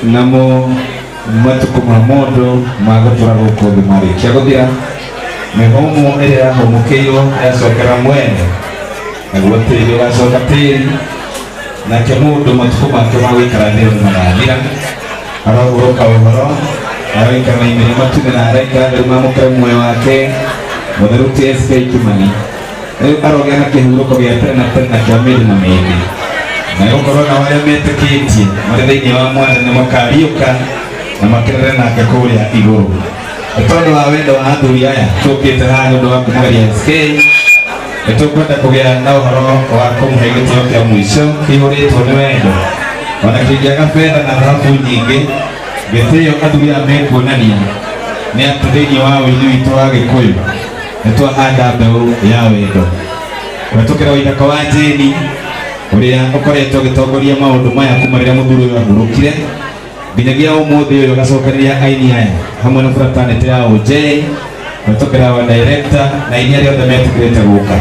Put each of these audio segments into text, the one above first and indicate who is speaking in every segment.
Speaker 1: Namo matukũ ma mũndũ ma gũtũra gũkũ thĩ marĩkia gũthira, mĩhũmũ ĩrĩa yahũmũkĩirwo yacokera mwene, naguo tĩri ũgacoka tĩri, nake mũndũ matukũ make ma gũikara thĩ ĩno nĩmagathira. Arohurũka ũhoro, aroikara na imeria matune na araika atheru mamũkĩre muoyo wake mũtheru TSK Kimani. Rĩu arogĩa na kĩhurũko gĩa tene na tene na kĩa mĩndĩ na mĩndĩ. Na gũkorwo nao arĩa metĩkĩtie marĩ thĩinĩ wa Mwathani nĩ makariũka na makenere nake kũrĩa igũrũ. Nĩ tondũ wa wendo wa athuri aya tũkĩte haha nĩ ũndũ wa kũmũgeria SK, nĩ tũkwenda kũgĩa na ũhoro wa kũmũhe gĩtĩo kĩa mũico kĩihũrĩtwo nĩ wendo. Ona kĩngĩaga betha na thahabu nyingĩ, gĩtĩo athuri aya mekuonania nĩ atĩ thĩinĩ wa ũini witũ wa Gĩkũyũ nĩ twahanda mbeũ ya wendo. Kũhetũkĩra waithaka wa Jane ũrĩa ũkoretwo agĩtongoria maũndũ maya kuma rĩrĩa mũthuri ũyũ ahurũkire nginyagia ũmũthĩ ũyũ, agacokanĩria aini aya hamwe na fraternity ya OJ kũhetũkĩra wa director na aini arĩa othe metĩkĩrĩte gũka.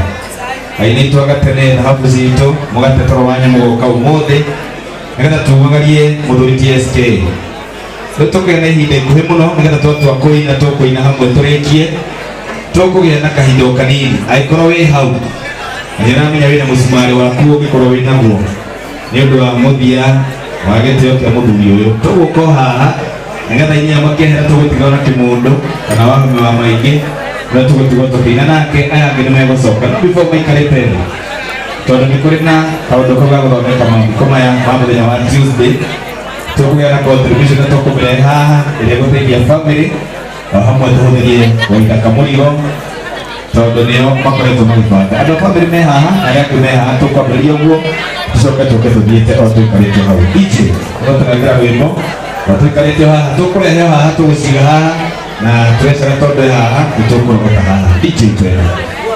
Speaker 1: Aini aitũ agatene, thahabu citũ, mũgate toro wa nyamũ gũka ũmũthĩ nĩgetha tumagarie mũthuri TSK. Rĩu tũkũgĩa na ihinda ikuhĩ mũno nĩgetha twatua kũina tũkũina hamwe tũrĩkie. Tũkũgĩa na kahinda o kanini. Angĩkorwo wĩ hau na nĩ ũramenya wĩna mũcumarĩ waku, ũngĩkorwo wĩ naguo nĩ ũndũ wa mũthia wa gĩtĩo kĩa mũthuri ũyũ, tũgũka o haha nĩgetha inyuĩ makĩehera tũgũtigwo na kĩmũndũ kana wahame wa maingĩ ũrĩa tũgũtigwo tũkĩina nake. Aya angĩ nĩ megũcoka, no before maikarĩte thĩ, tondũ nĩ kũrĩ na kaũndũ kau ga gũthondeka mathiko maya ma mũthenya wa Tuesday, tũkũgĩa na contribution na tũkũmĩrehe haha ĩrĩa ĩgũteithia family o hamwe tũhũthĩrie gũithaka mũrigo, tondũ nĩo makoretwo magĩbanga. Andũ a family me haha na arĩa angĩ me haha, tũkwambĩrĩria ũguo, tũcoke tũke tũthiĩte o tũikarĩte hau. DJ ũgatũnengera rwĩmbo o tũikarĩte o haha, tũkũrehe o haha, tũgũciga haha na tũrecera, tondũ haha nĩ tũkũrogota haha. DJ, twende.